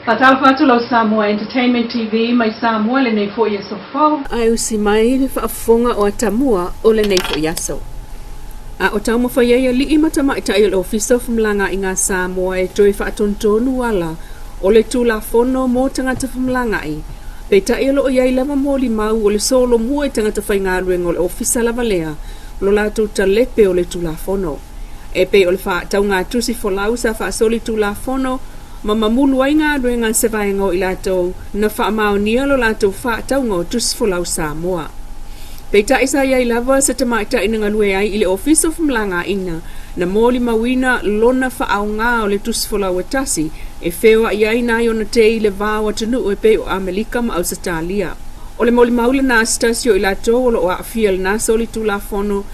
Faatalofa atu lau Samoa Entertainment TV mai Samoa i lenei foi aso fou. Ae usi mai le faafofoga o Atamua o lenei foi aso. A o taumafai ai alii ma tamaitai o le Ofisa o Femalagaaiga Samoa e toe faatonutonu ala o le Tulafono mo Tagata Femalagaai, peitai o lo o i ai lava molimau o le solomua i tagata faigaluega o le Ofisa lava lea lo latou talepe o le Tulafono. E pei o le faataugatusi folau sa faasoli Tulafono ma mamulu ai galuega a se vaega o i latou na faamaonia lo latou faatauga o tusi folau Samoa. Peitai sa i ai lava se tamaitai na galue ai i le Ofisa o Femalagaaiga na molimauina lona faaaoga o le tusi folau e tasi e feoai ai nai ona tei i le va o atunuu e pei o Amelika ma Ausetalia. O le molimau lena a se tasi o i latou o lo o aafia i lena solitulafono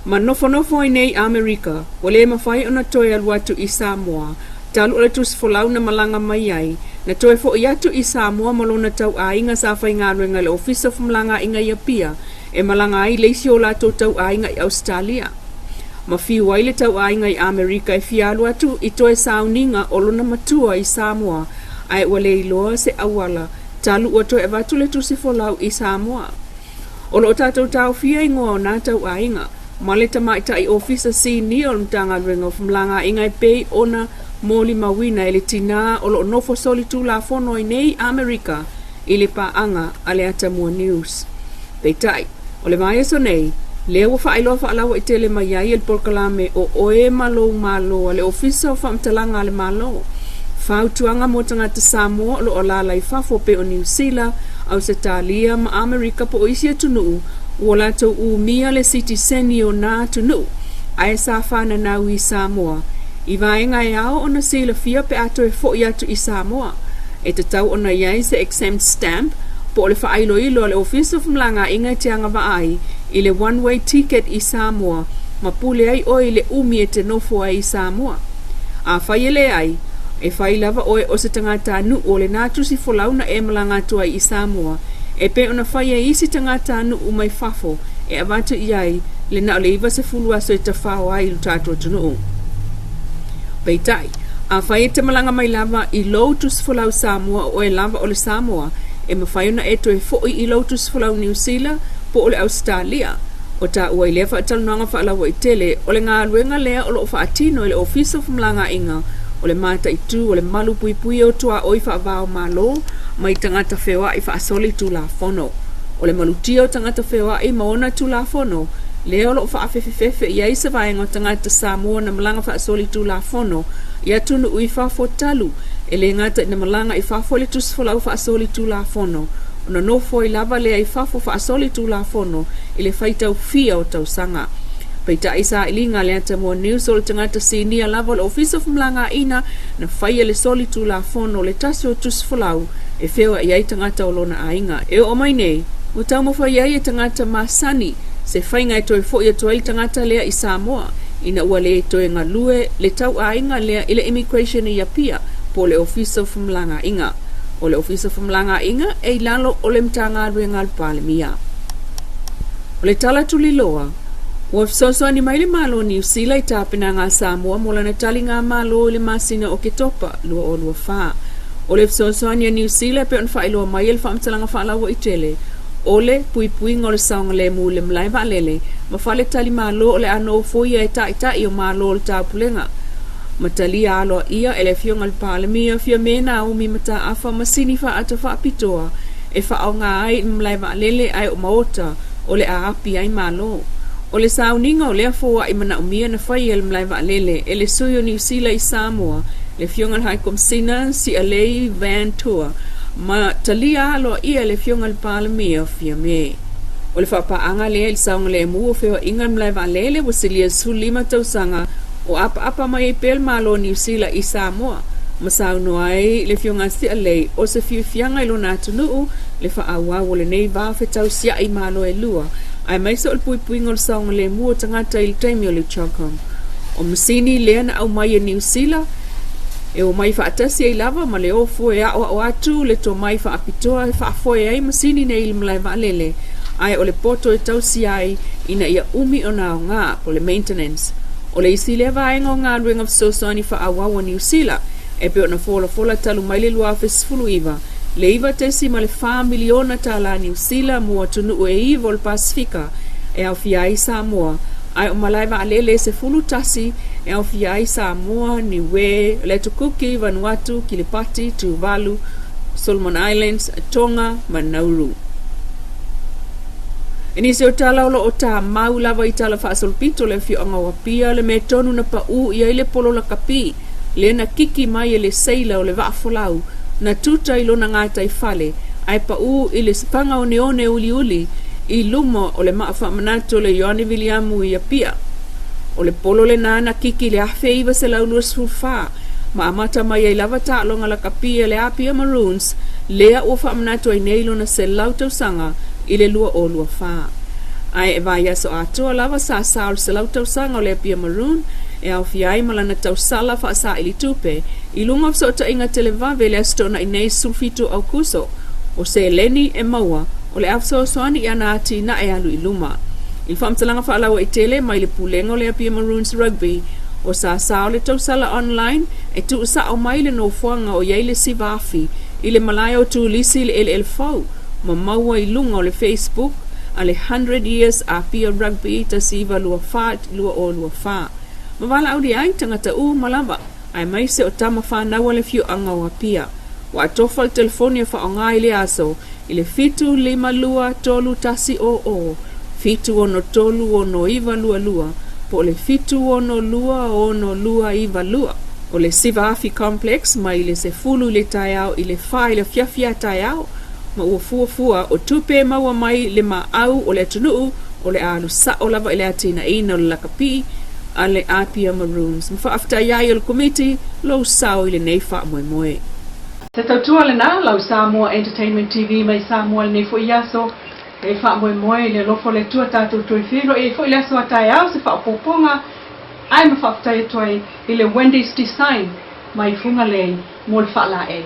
ma nofonofo ai nei i Amerika ua le mafai ona toe alu atu i Samoa talu o le tusi folau na malaga mai ai, na toe foʻi atu i Samoa ma lona tauaiga sa faigaluega i le Ofisa o Femalagaaiga i Apia e malaga ai le isi o latou tauaiga i Ausetalia. Ma fiu ai le tauaiga i Amerika e fia alu atu i toe sauniga o lona matua i Samoa ae ua le iloa se auala talu ua toe avatu le tusi folau i Samoa. O lo o tatou taofia igoa o nā tauaiga ma le tamaitai ofisa sinia o le Matagaluega o Femalagaaiga e pei ona molimauina e le tinā o lo o nofo solitulafono ai nei i Amerika i le paaga a le Atamua News. Peitai, o le vaiaso nei, lea ua faailoa faalauaitele mai ai e le polokalame o Oe ma Lou Malo a le Ofisa o Faamatalaga a le Malo, fautuaga mo tagata Samoa o lo o alaala i fafo pei o Niu Sila, Ausetalia ma Amerika po o isi atunuu ua latou umia le sitiseni o nā atunuu ae sa fananau i Samoa i vaega e ao ona silafia pe a toe foʻi atu i Samoa. E tatau ona i ai se exempt stamp po o le faailoilo a le Ofisa o Femalagaaiga e te agavaa ai i le one way ticket i Samoa ma pule ai oe i le umi e te nofo ai i Samoa. Afai e leai, e fai lava oe o se tagatanuu o lenā tusi folau na e malaga atu ai i Samoa, e pei ona fai e isi tagatanuu mai fafo e avatu i ai le na o le 90 aso e tafao ai i lo tatou atunuu. Peitai, afai e te malaga mai lava i lou tusi folau Samoa o oe lava o le Samoa, e mafai ona e toe foʻi i lou tusi folau Niu Sila po o le Ausetalia. O taua i lea faatalanoaga faalauaitele, o le galuega lea o lo o faatino e le Ofisa o Femalagaaiga o le mataitu o le malu puipuia o tuaoi faava-o-Malo mai tagata feoai faasoli tulafono. O le malutia o tagata feoai ma ona tulafono, lea o lo o faafefefefe i ai se vaega o tagata Samoa na malaga faasoli tulafono i atunuu i fafo talu e le gata ina malaga i fafo i le tusi folau faasoli tulafono, ona nofo ai lava lea i fafo faasoli tulafono i le faitau fia o tausaga. Peitai sailiga a le Atamua News o le tagata sinia lava o le Ofisa o Femalagaaiga na faia le soli tulafono le tasi o tusi folau e feoai ai tagata o lona aiga. E oo mai nei, ua taumafai ai e tagata masani se faiga e toe foʻi atu ai le tagata lea i Samoa ina ua le toe galue le tauaiga lea i le Immigration i Apia po o le Ofisa o Femalagaaiga. O le Ofisa o Femalagaaiga e i lalo o le Matagaluega a le Palemia. O le tala tuliloa, ua fesoasoani mai le Malo o Niu Sila i tapenaga a Samoa mo lana taligamalo i le masina o Oketopa 2024. O le fesoasoani a Niu Sila e pei ona faailoa mai e le faamatalaga faalauaitele, o le puipuiga o le saogalemu i le malae vaalele ma fale talimalo o le a nofoia e taitai o Malo o le Taupulega. Ma talia aloaia e le Afioga i le Palemia Fiame Naomi Mataafa masini faata faapitoa e faaaoga ai i le malae vaalele ae o maota o le a api ai Malo. O le sauniga o lea foai manaomia na faia e le malae vaalele e le sui o Niu Sila i Samoa, le Afioga i le High Komisina Sialei Van Tour, ma talia aloaia e le Afioga i le Palemia Fiame. O le faapaaga lea i le saogalemu o feoaiga i le malae vaalele ua silia 15 tausaga o apaapa mai ai pea le Malo o Niu Sila i Samoa, ma saunoa ai le Afioga a Sialei o se fiafiaga i lona atunuu le faaauau o lenei va fetausiaʻi malo e lua, aemaise o le puipuiga o le saogalemu o tagata i le taimi o le CHOGM. O masini lea na aumai e Niu Sila, e omai faatasi ai lava ma le ofo e aʻoaʻo atu le tomai faapitoa e faafoe ai masini nei i le malae vaalele, ae o le poto e tausia ai ina ia umi ona aoga, po o le maintenance. O le isi lea vaega o galuega fesoasoani faaauau a Niu Sila, E pei ona folafola talu mai le 2019, le $9.4 miliona tālā Niu Sila mo atunuu e iva o le Pasefika e aofia ai Samoa, ae o malae vaalele e 11 e aofia ai Samoa, Niue, le Atu Kuki, Vanuatu, Kiribati, Tuvalu, Solomon Islands, Tonga ma Nauru. I nisi o tala o lo o tāmau lava i tala faasolopito le afioaga o Apia le mea tonu na paʻū i ai le polo lakapi lea na kiki mai e le seila o le vaafolau na tuta i lona gataifale ae paʻū i le paga oneone uliuli i luma o le maa faamanatu o le Ioane Viliamu i Apia. O le polo lenā na kiki i le 1924 ma amata mai ai lava taaloga lakapi a le Apia Maroons lea ua faamanatu ai nei lona 100 tausaga i le 2024. Ae e vaiaso atoa lava sa sa o le 100 tausaga o le Apia Maroon e aofia ai ma lana tausala faasaili tupe i luga o fesootaiga televave i le Aso Toonai nei 17 Aukuso. O seleni e maua o le a fesoasoani i ana atinae alu i luma. I le faamatalaga faalauaitele mai le Pulega o le Apia Maroons Rugby, o sa sa o le tausala online e tuusao mai le nofoaga o i ai le siva afi i le malae o Turisi i le eleele fou ma maua i luga o le Facebook a le 100 Years Apia Rugby 1924 2024. Ma valaaulia ai tagata uma lava aemaise o tama fanau a le afioaga o Apia. Ua atofa le telefoni e faaaoga i le aso i le 752 3100 763 6922 po o le 762 6292. O le Siva Afi Complex mai le 10 i le taeao i le 4 i le afiafi a taeao ma ua fuafua o tupe e maua mai le maau o le atunuu o le a alu sao lava i le atinaeina o le lakapi a le Apia Maroons. Ma faafetai ai o le Komiti lou sao i lenei faamoemoe. Se tautua lena, lau Samoa Entertainment TV mai Samoa lenei foi aso. E faamoemoe i le alofa o le Atua tatou toe feiloai ai foi le aso a taeao se faaopoopoga ae ma faafetai atu ai i le Wendy's Design mai Fugalei mo le faalaei.